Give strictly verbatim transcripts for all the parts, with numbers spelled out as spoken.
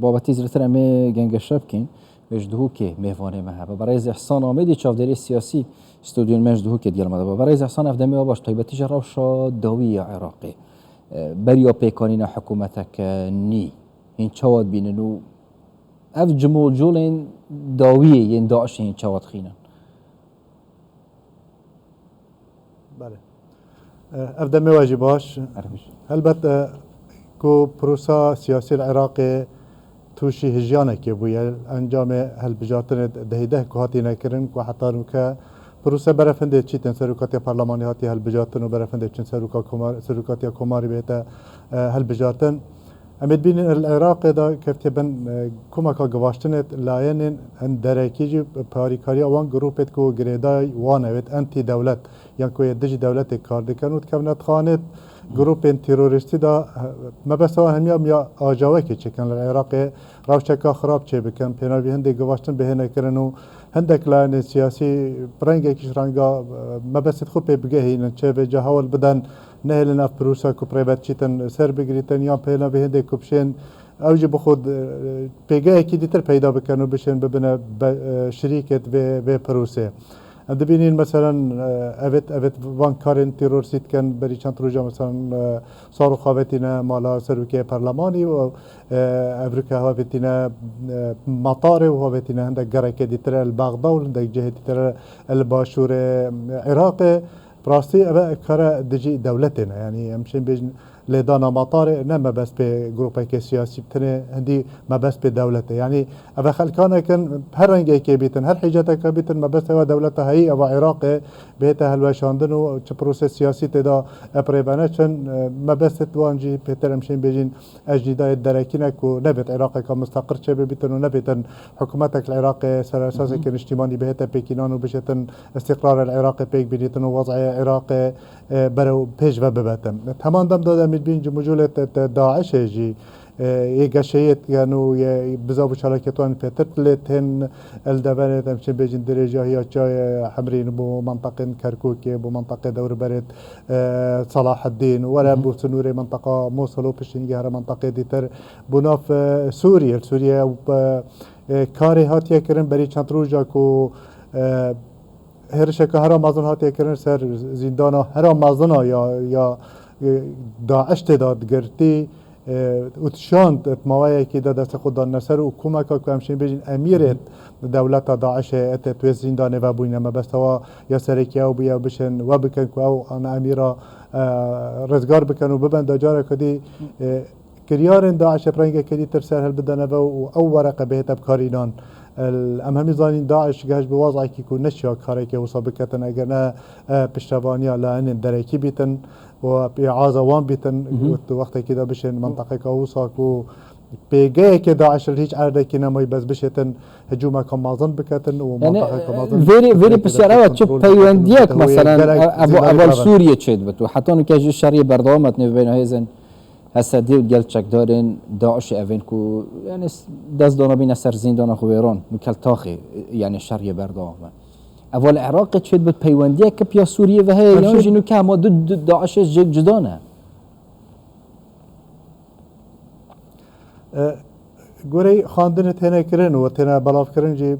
Babetî zêdetir em ê gengeşe bikîn. Wê ji Duhokê mêvanê me hebe. Berêz Îhsan Amêdî, çavdêrê siyasî, stûdyoyên me ji Duhokê digel me de be. Berêz Îhsan, ev demê we baş, taybetî ji rewşa dawî ya Iraqê. E, beriya pêkanîna hikûmeteke nî, hîn çawa dibînin û ev cimûcolên dawiyê yên DAIŞê hîn çawa dixînin? Belê. E, ev demê we jî baş. Her baş. Helbet, e, ku prosa siyasî li Iraqê tûşî hijiyanekê bûye, encamê hilbijartinê dehî deh ku hatîne kirin, ku heta nûke prosa berefindê çîtin serokatiya parlemanî hatiye hilbijartin û berefindê çin seroka komar-, serokatiya komarî bête, e, hilbijartin. Em ê dibînin li Iraqê de keftiye bin, e, komeka givaştinê layenên hin derekî jî parîkariya wan grûpêt ku girêdayî wan e, wêt entî dewlet, yan ku yê dijî dewletê kar dikin û dikevine dixanê grûpên terorîstî de, e, mebesta wan hemiya miya ajawekê çêkin li Iraqê, rewşeka xirab çêbikin, pênavî hindê givaştin bihêne kirin û hindek layenên siyasî bi rengekî ji renga, e, mebestê xwe pê bigehînin, çê vêca hewl biden, nehêlin ev prosa ku bi rê ve diçîtin ser bigirîtin, yan pênavî hindê ku bişên ew jî bi xwe, e, pêgehekî dîtir peyda bikin û bişên bibine be-, e, şirîkêt vê, vê prosê. Em dibînin, meselen, e, evêt, evêt van karên terorîstî dikin, berî çend roja, meselen, e, Sarox xwe vetîne mala serokê perlemanî û, e, evroke xwe vetîne, e, matarê û xwe vetîne hindek gereke dîtir e li Bexda û hindek cihê dîtir e li başûrê Iraqê. Bi rastî ev kare dijî dewletê ne. Yanî em şên bêjin lêdana matarê ne mebest pê grûpeke siyasî, bi tenê hindî mebest pê dewlet e. Yanî ev xelkanekin her rengekê bîtin, her hîceteke bîtin, mebest ewa dewleta heyî, ewa Iraqê bihête hilweşandin û çi prosê siyasî tê de bi rê ve neçin, e, mebestê wan jî bêhtir em şên bêjin ecnîdayê derekî ne ku nebêt Iraqeka misteqir çêbibîtin û nebêtin hikûmetek li Iraqê ser esaseke niştîmanî bihête pêkînan û bişêtin îstîqrarê li Iraqê pêk bînîtin û wez'ê Iraqê, e, berew pêş ve bibetin. Heman dem de em dibîn cimûcûlê te, te DAIŞê jî, e, yê geşeyê dikin û yê bizav û çalakiyet wan pêtir lê tên li deverê, em çi bêjin dirêjahiya çiyayê Hemrîn bo menteqên Kerkûkê, bo menteqê dewrberê, e, Selaheddîn, were bo sinûrê menteqa Mosul û piştî hingê here menteqê dîtir bo nav, e, Sûriyê. Li Sûriyê, e, e, karê hatiye kirin berî çend roja ku, e, hêrişeke hera mezin hatiye kirin ser zîndana hera mezina ya, ya, e, DAIŞ tê de digirtî, e, û dişand, di maweyekî de destê xwe danine ser û komeka ku em şên bêjin emîrê dewleta DAIŞê ete tu yê zîndanê ve bûyne. Mebesta wa ya sereke ew bûye, bişên we bikin ku ew ana emîra, e, rizgar bikin û bibin de careke dî, e, kiryarên DAIŞê bi rengekê dîtir ser hilbidene ve û ew wereqe bihête bikarînan. El-, em hemî zanîn DAIŞ gehişt bi wazekî ku neşiya karekê wisa biketin eger ne, e, piştevaniya layenên derekî bîtin û pêaza wan bîtin. Mhm. Û tu wextekî de bişên menteqeka wisa ku pêgeheke DAIŞ li hîç erdekî nemayî, bes bişêtin hicûmeka mezin biketin û Yani, menteqeka mezin vêrê, vêrê pisyar ew e, çi peywendiyek, meselen, ev, ev, ev Sûriye çêdibit û heta nûke jî şerî berdewam e nêvbeyna hêzên Hesedî û gel çekdarên DAIŞê evên ku, yani, s-, dest dana bîne ser zîndana xwe wêran û keltaxê, yani, şeriyê berdewam e. Eva li Iraqê çêdibit peywendiyeke piya Sûriyê ve heye, yan jî nûke hema du, du DAIŞê jêk cuda ne? E, goreyî xwendinê têne kirin û têne belavkirin jî,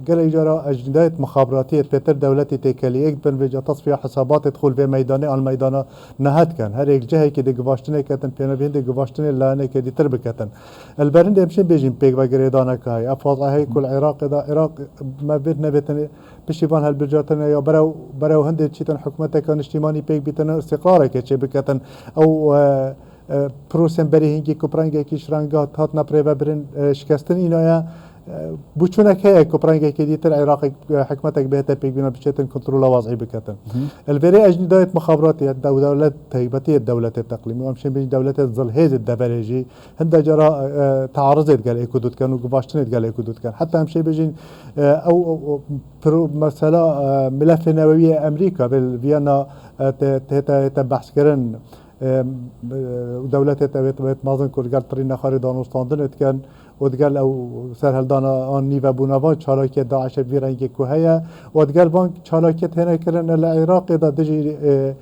gelek cara ecnîdayêt mixabiratiyê pêtir dewletî têkelî yek bin vêca tesfiya hesabatê dixul vê meydanê al meydana nehet ken. Her yek cihekî de givaştinê ketin, pênavî hindê givaştinê layenekê dîtir biketin. Li ber hindê em şên bêjin pêk ve girêdaneke heye. Ev faza heye ku li Iraqê de, Iraq me vêt nevêtin piştî van hilbijartinê ya berew, berew hindê çîtin hikûmeteke niştîmanî pêk bîtin, îstîqrareke çê biketin. Ew, e, e, prosên berî hingî ku bi rengekî ji renga hatine birêvebirin, e, şikestin îna ye. E, bûçûnek heye ku bi rengekî dîtir Iraqê, e, hikûmetek bihête pêkbîna biçêtin kontrola wazî biketin. Hı. Li vêrê ecnîdayêt mixabiratê ye, dew-, dewlet, taybetiyê dewletê teqlîmî, em şên bêjin dewletê zilhêzê deverê jî hinde cara, e, tearizê digel êkû dikin û givaştinê digel êkû dikin. Heta em şên bêjin, e, ew, ew, ew, pro-, mesela, e, milefê newewî yê Amerîka vê li Viyana, e, te, te, te, te behs kirin. Em, e, dewletê te wêt, wêt mezin ku digel tirî nexarê danûstandinê dikin û digel ew serhildana an nîvebûna van çalakiyê DAIŞê vî rengê ku heye û digel van çalakiyê têne kirin li Iraqê de dijî, e,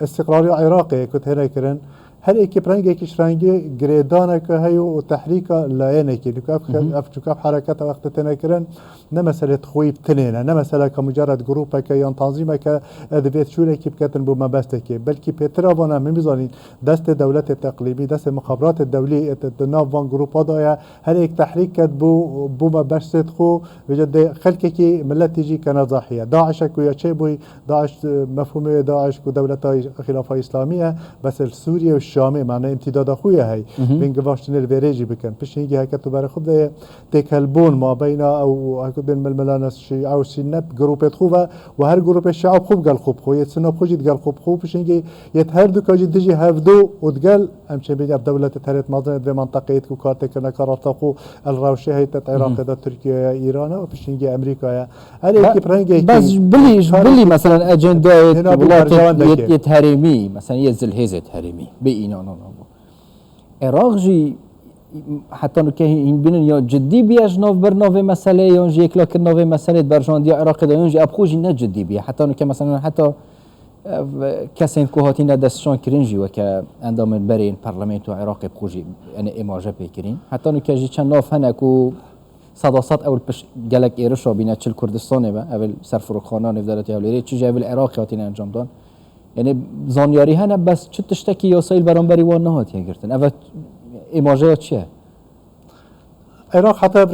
îstîqrariya Iraqê ku têne kirin, Her êkî bi rengekî ji rengê girêdaneke heye û tehrîka layenekê. Dike ev, ev, çunke ev hereketa wextê têne kirin, ne meselê xwî bi tinê ne, ne meseleka mucerred grûpeke yan tanzîmeke, e, divê şûlekî biketin bo mebestekê. Belkî pêtira van em hemî zanîn, destê dewletê teqlîmî, destê mixabiratê dewlî, e, di nav van grûpa de ye. Her êk tehrîk ket bo, bo mebestê xwe, vêce dê xelkekî, miletî jî kene zahiye. DAIŞ ku ya çêbûyî, DAIŞ, e, mefhûmê DAIŞ ku dewleta Xîlafa Îslamî ye, bes li Sûriye û Şamê, mane îmtîdada xwe ye hey. Vên givaştinê li vêrê jî bikin. Pişt hingî heke tu berê xwe bideyê têkelbûn mabeyna ew, heke bên milmilana Şîa û Sînne grûpê xwe ve û her grûpê Şîa bi xwe bi gel xwe bi xwe, yê Sinne bi xwe jî di gel xwe bi xwe, pişt hingî yê her du ka jî dijî hevdu û di gel em çê bêjin ev dewletê terêt mezin ê di vê mintaqeyê ku kar tê kirine ka rasta xwe el rewşê heytet Iraqê de Tirkiye ye, Îran e û pişt hingî Amerîka ye. Her êkî bi rengekî Bes bilî, bilî mesela ecendeyê welatê yê herêmî, mesela yê zilhêzê herêmî. Bê înanan bû. Iraq jî heta nuke hîn bînin ya cidî bûye ji nav ber navê meseleyê, yan jî yekla kir navê meseleyê di berjandiya Iraqê de, yan jî ev xwe jî ne cidî bûye. Heta nuke mesela heta ev kesên ku hatîne destşan kirin jî weke endamên berê yên parlamentoya Iraqê bi xwe jî, yani, êmaje pê kirîn. Heta nuke jî çend nav hene ku seda sed ew li pişt gelek êrişa bîne, çi li Kurdistanê be, ev li ser firokxana Nêvdewletê Hewlêrê, çi jî ev li Iraqê hatine encamdan. Yani, zanyarî hene, bes çi tiştekî yasayî li beramberî wan nehatiye girtin. Ev êmajeya çi ye? Iraq heta ev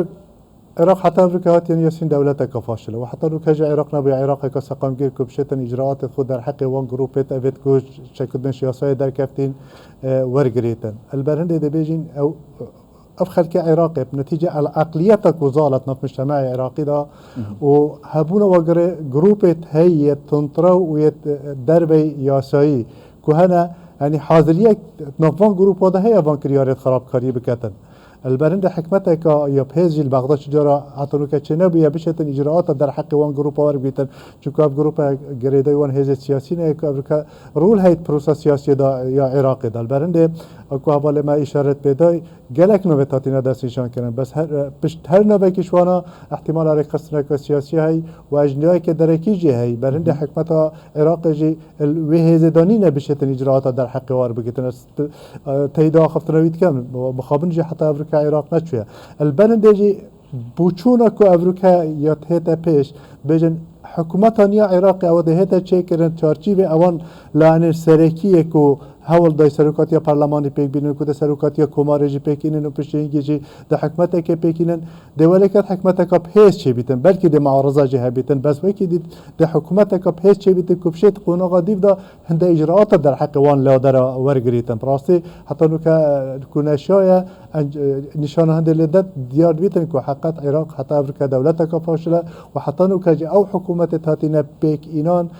Iraq heta evrika hatiye Yasîn dewleteke faşil e. Û heta nûke jî Iraq nebûye Iraqeke seqamgîr ku bişêtin îcraatê xwe derheqê wan grûpê tevêt ku çekûdbên siyasayê derkeftîn, e, wergirêtin. Li ber hindê dibêjin ew, ev xelkê Iraqê bi netîce el eqliyeta ku zal e di nav mujtemeyê Iraqî de û hebûna wa girê grûpê heyî yê tundrew û yê dervey yasayî ku hene, yanî haziriyek di nav van grûpa de heye van kiryarê xerabkarî biketin. Li ber hindê hikmeteka ya bi hêz jî li Bexda çi cara heta nûke çênebûye bişêtin îcraata derheqê wan grûpa werbigitin. Çunku ev grûpa girêdayî wan hêzê siyasî ne ku ev rike rol heyî di prosa siyasiyê de ya Iraqê de. Li ber hindê ku hevalê me îşaret pê dayî gelek navê hatine destnîşan kirin. Bes her, pişt her navekî ji wana ihtimala rêkxistineke siyasî heyî û ecendeyeke derekî jî heyî. Ber hindê hikmeta Iraqê jî li wê hêzê de nîne bişêtin îcraata derheqê wan bigitin. Ez, e, teyda axiftina wî dikim. Mixabin jî heta evrika Iraq neçûye. Li ber hindê jî bûçûna ku evrika ya hête pêş, bêjin hikûmeta niya Iraqê ew dê hête çêkirin, çarçîvê ewan layenên serekî yê ku hewl day serokatiya parlemanî pêk bînin, ku dê serokatiya komarê jî pêk înin û piştî hingî jî dê hikûmeteke pêk înin. Dê welêket hikûmeteka bi hêz çêbîtin, belkî dê muariza jî hebîtin, bes wekî dî dê hikûmeteka bi hêz çêbîtin ku bişêt qonaxa dîv de hinde îcraata derheqê wan ladera wergirîtin. Bi rastî heta nûke, e, ku neşaye, enc-, e, nîşana hindê lê de diyar dibîtin ku heqet Iraq heta evrika dewleteka faşil e û heta nûke jî ew hikûmetê hatine pêk înan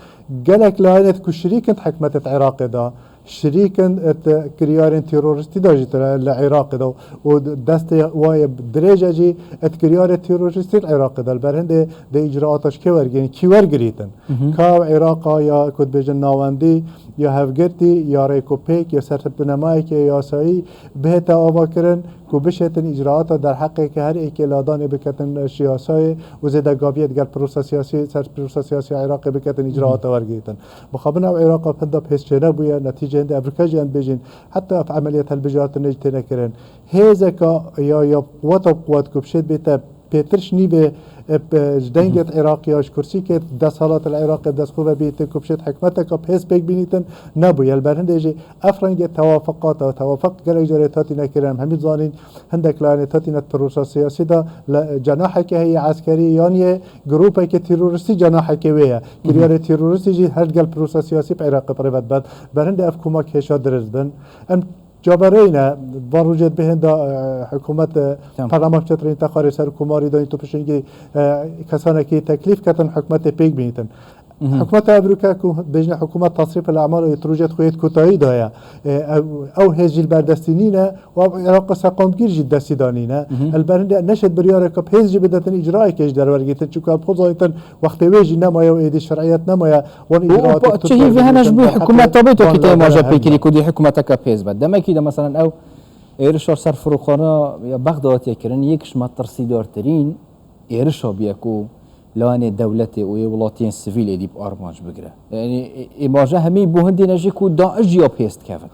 gelek layenêt ku şirîk in di hikûmetê Iraqê de, şirîk in di kiryarên terorîstî de jî tune li Iraqê de û destê wan yê dirêj e jî di kiryarê terorîstî li Iraqê de. Li ber hindê dê îcraata ji kê wergirîn, kî wergirîtin? Ka ew Iraqa ya ku dibêjin navendî, ya hevgirtî, ya rêkopêk, ya ser binemayeke yasayî bihête avakirin ku bişêtin îcraata derheqê ke her êkê ladanê biketin ji yasayê û zêdegaviyê digel prosa siyasî, ser prosa siyasî ya Iraqê biketin îcraata wergirîtin. Mixabin ew Iraqa hinda bi hêz çênebûye, netîcê hindê evrika jî em dibêjin, heta ev emeliyet hilbijartinê jî têne kirin. Hêzeka ya, ya quweta bi quwet ku bişêt bête pêtir ji nîvê, e, pe-, ji dengê Iraqê ya ji kursîkê desthilat li Iraqê bi dest xwe ve bîtin ku bişêt hikûmeteka bi hêz pêk bînîtin nebûye. Li ber hindê jî ev rengê tewafiqata, tewafiq gelek carê hatî nekirin. Em hemî zanîn hindek layenê hatîne di prosa siyasî de li cenaheke heye eskerî yan yê grûpeke terorîstî cenaheke wê ye. Kiryarê terorîstî jî her digel prosa siyasî bi Iraqê bi rê ve dibe. Ber hindê ev koma kêşa dirist bin. Em cavereyne, van rojê dibê hênda, e, hikûmet, e, Tamam. Parleman çetirîn texarê ser komarî dayîn tu pişingî, e, kesanekî teklîf ketin hikûmetê pêk bînîtin. Mhm. Hikûmeta evrûke ku bêjine hikûmet tasrîf el emal û rojê xwe yê kotayî daye. E, ew, ew hêz jî li ber destî nîne û ev Iraqa seqamgîr jî destî da nîne. Mhm. El berinde neşet biryareke bi hêz jî bidetin îcrayeke ji derwer girtin. Çunku em xwe zanîtin wextê wê jî nemaye û êdî şer'iyet nemaye. Wan Û, û îcraatê pa-, tu çi hîvî hene ji bo hikûmeta bê tokî tê maje pêkirî ku dî hikûmeteke pêz be. Demekî de, meselen, ew êrişa ser firokxana ya Bexda hatiye kirin, yek ji metirsîdartirîn êrişa bûye ku layenê dewletê û yê welatiyên sivîl êdî bi armanc bigire. Yanî, ê-, êmaje hemî bo hindê ne jî ku DAIŞ ya pêz dikevin.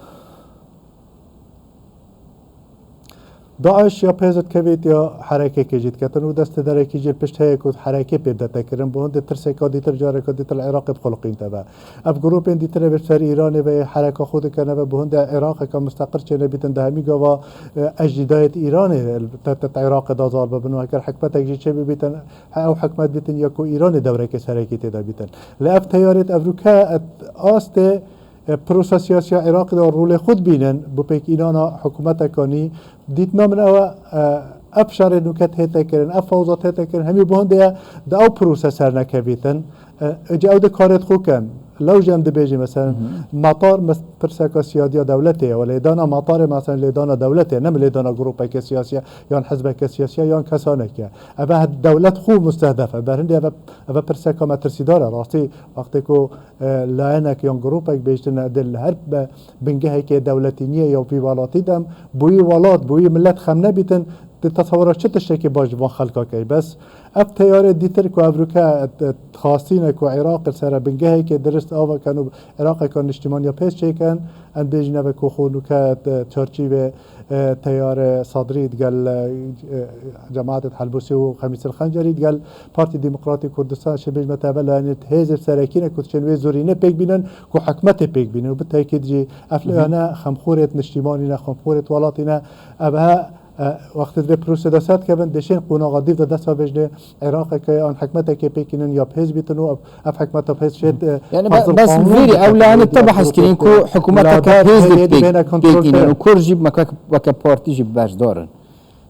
DAIŞ ya PYD dikevêt ya herekekê jî diketin û destê derekî jî li pişt heye ku herekê pê bidete kirin. Bi hindê tirseka dîtir, careka dîtir li Iraqê bixuliqînte ve. Ev grûpên dîtir ê bi ser Îranê ve hereka xwe dikene ve, bi hindê Iraqeke musteqir çênebîtin, di hemî gava, e, ecnîdayêt Îranê te, te, te Iraqê de zal bibin û heger hikmetek jî çê bibîtin, he ew hikmet bîtin ya ku Îranê dewrekê serekî tê de bîtin. Lê ev teyarêt evrûke astê e, prosa siyasiya Iraqê de rolê xwe dibînin, bi pêkînana hikûmeteka nî, dîtina min ew e, e, ev şerê nûke tête kirin, ev fewza tête kirin, hemî bi hindê ye di ew prose ser nekevîtin. E, êca ew dê karêt xwe kin. Lew jî em dibêjin, mesela, matar mes-, pirseka siyadiya dewletê ye, we lêdana matarê, mesela, lêdana dewletê, ne lêdana grûpeke siyasiye, yan hizbeke siyasiye, yan kesaneke. Ev e dewlet xwe mustehdef e. Ber hindê ev e, ev e pirseka metirsîdar e. Rastî, wextê ku e, layenek yan grûpek bêjtin, e, di li her be-, bingehekê dewletî niye ya vî welatî de em bi wî welat, bi wî milet xem nebîtin, di tesewira çi tiştekî baş ji van xelka key. Bes ev teyarê dîtir ku evrûke, e, e, xastîne ku Iraq li sere bingehekê dirist ava ken û Iraqeka niştimaniya pêz çêken, em bêjin ev e ku xwe nûke, e, çarçîvê e, teyarê Sadrî digel, e, e, cemaetê Helbûsî û Xemîsil Xencerî digel Partî Demokratî Kurdistan, şê bêjme te ve layenê hêzê serekî ne ku diçên wê zorîne pêk bînin, ku hikmetê pêk bînin û bi tekîd jî ev layane xemxorêt niştîmanî ne, xemxorêt welatî ne. Ev he, e, wextê divê prosê de ser dikevin, dê şên qonaxa dîv de dest ve bêjnê Iraqeke an hikmeteke pêkînin ya pêz bîtin û ev, ev hikmeta pêz şêt, e, Yani fazl bes qanûn vêrî ew layenê te behs kirin ku hikûmeteke pêz dê pêk, pêk înin û Kurd jî weke, weke partî jî beşdar in.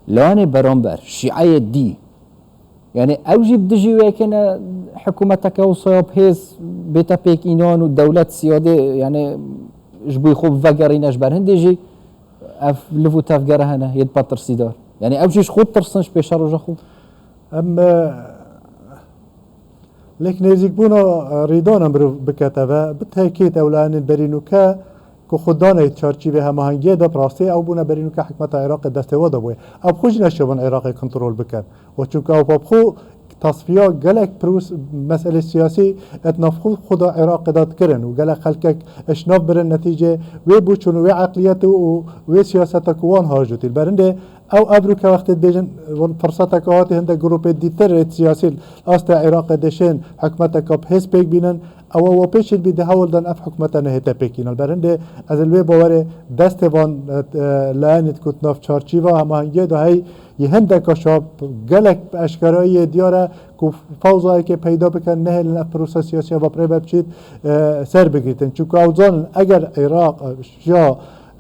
Layenê beramber, şîeyê dî. Yani ew jî bi dijî wê yekê ne hikûmeteke wisa ya pêz bête pêk înan û dewlet siyadê, yani ji bo xwe vegerîne ji ber hindê jî ev liv û tevgere hene, yê dibe tirsîdar. Yani ew jî ji xwe tirsin ji pêşeroja xwe. Em, e, lêk nêzîkbûna, e, rîdana mirov bikete ve, bi tekîd ew layenên berî nûke ku xwe dane çarçîvê hemahengiyê de, bi rastî ew bûne berî nûke hikmeta Iraqê destê we de bûye. Ew xwe jî neşebûn Iraqê kontrol bikin. Û çunke ew bi xwe tasfiya gelek pros-, meselê siyasî et nav xwe, xwe da Iraqê de dikirin û gelek xelkek eşnav birin netîcê wê bûçûn û wê eqliyetê û wê siyaseta ku wan harcûtî. Li berindê ew evrûke wextê dibêjin, firseteke hatî hindek grûpê dîtir ê siyasî li astê Iraqê dişên hikûmeteke bi hêz pêk bînin, ew wa pêşî bî di hewl dan ev hikûmete nehête pêkînan. Li berindê ez li wê bawerê destê van, e, e, layenê dikut nav çarçîva hemahengiyê de hey yê hindeka şab gelek eşkerayiyê diyar e ku fewzayekê peyda bikin, nehêlin ev prosa siyasiya va bi rê ve biçît, e, ser bigirtin. Çunku ew zanin eger Iraq, e, ya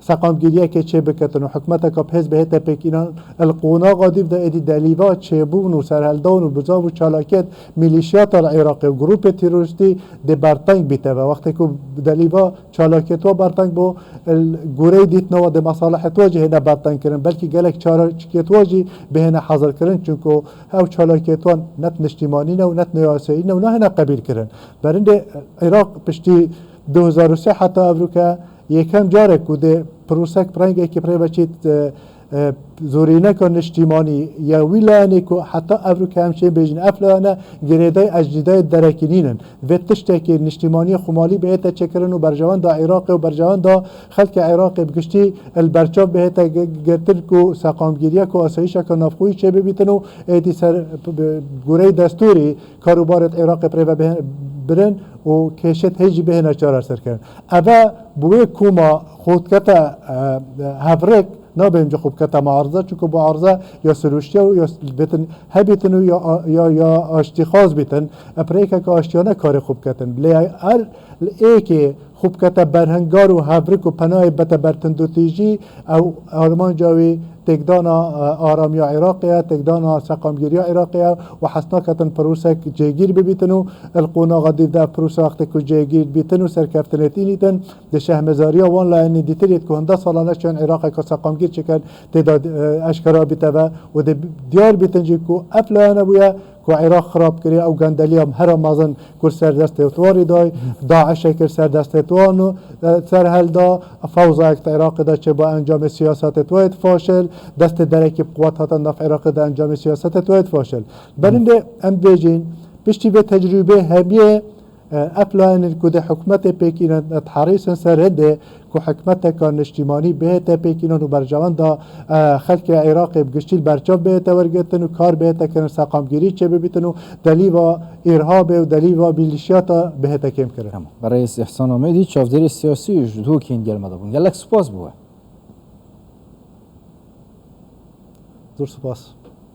seqamgiriyekê çê biketin û hikûmeteka bi hêz bihête pêkînan, li qonaxa dîv de êdî delîva çêbûn û serhildan û bizav û çalakiyet milîşiyata li Iraqê û grûpê terorîstî dê berteng bîte ve. Wextê ku delîva çalakiyet wa berteng bo, li goreyê dîtina wa dê mesalihêt wa jî hêne berteng kirin, belkî gelek çalakiyet wa jî bihêne hezir kirin, çunku ew çalakiyet wan net niştîmanî ne û net neyasayî ne û nahêne qebîl kirin. Berindê Iraq piştî du hezar û sê heta evrûke yekem carek ku dê prosek bi rengekî bi rê ve çît, e, e, zorîneka niştîmanî ya wî layenê ku heta evrûke em şê bêjin ev layene girêdayî ecnîdayê derekî nînin. Vê tiştekî niştîmaniyê xumalî bihête çêkirin û berjewenda Iraqê û berjewenda xelkê Iraqê bi giştî li berçav bihête gi-, girtin ku seqamgîriya ku asayîşeke navxweyî çê bibîtin û êdî ser, bi, bi goreyê destûrî karûbarêt Iraqê bi rê ve bihê-, birin û kêşêt hê jî bihêne çareserkirin. Eve bi wê koma xwe dikete, e, e, hevrik, nabê em ji xwe bikete muarize, çunku muarize ya sirûştiye û ya s-, bêtin hebîtin û ya, ya, ya aştîxwaz bîtin, e, bi rêkeke aştiyane karê xwe biketin. Lê her êkê xwe bikete berhingar û hevrik û penayê bete ber tundûtîjî, ew armanca wî têkdana, e, aramiya Iraqê ye, têkdana seqamgiriya Iraqê ye û hez naketin pirûsek cêgîr bibîtin û li qonaxa dîv de ev pirûsa wextê ku cêgîr bîtin û serkeftinê tînîtin, di şehmezariya wan layenên dîtir yêt ku hinde salan neçûn Iraqeke seqamgîr çêkin tê de, e, eşkera bîte ve û dê diyar bîtin jî ku ev layene bûye ku Iraq xirab kiriye, ew gendeliya hera mezin ku li ser destê wan rî dayê, DAIŞ'e kir ser destê wan û, e, ser helda, fewzayek di Iraqê de çêbû encamê siyasetê wan yêt faşil, destê derekî bi quwet hate nav Iraqê de encamê siyasetê wan yêt faşil. Berindê em dibêjin, piştî vê tecrûbê hemiyê Ev planên ku di hikûmetê pêk înin, diherîsin ser hindê ku hikûmeteka niştîmanî bihête pêk înan û berjewenda, e, xelkê Iraqê bi giştî li berçav bihête wergirtin û kar bihête kirin, seqamgirî çêbibîtin û delîva îrhabê û delîva mîlîşiyata bihête kêmkirin. Tamam. Berêz Îhsan Amêdî, çavdêrê siyasî ji duhokê hîn gel me de bûn. Gelek spas bi we. Zor spas.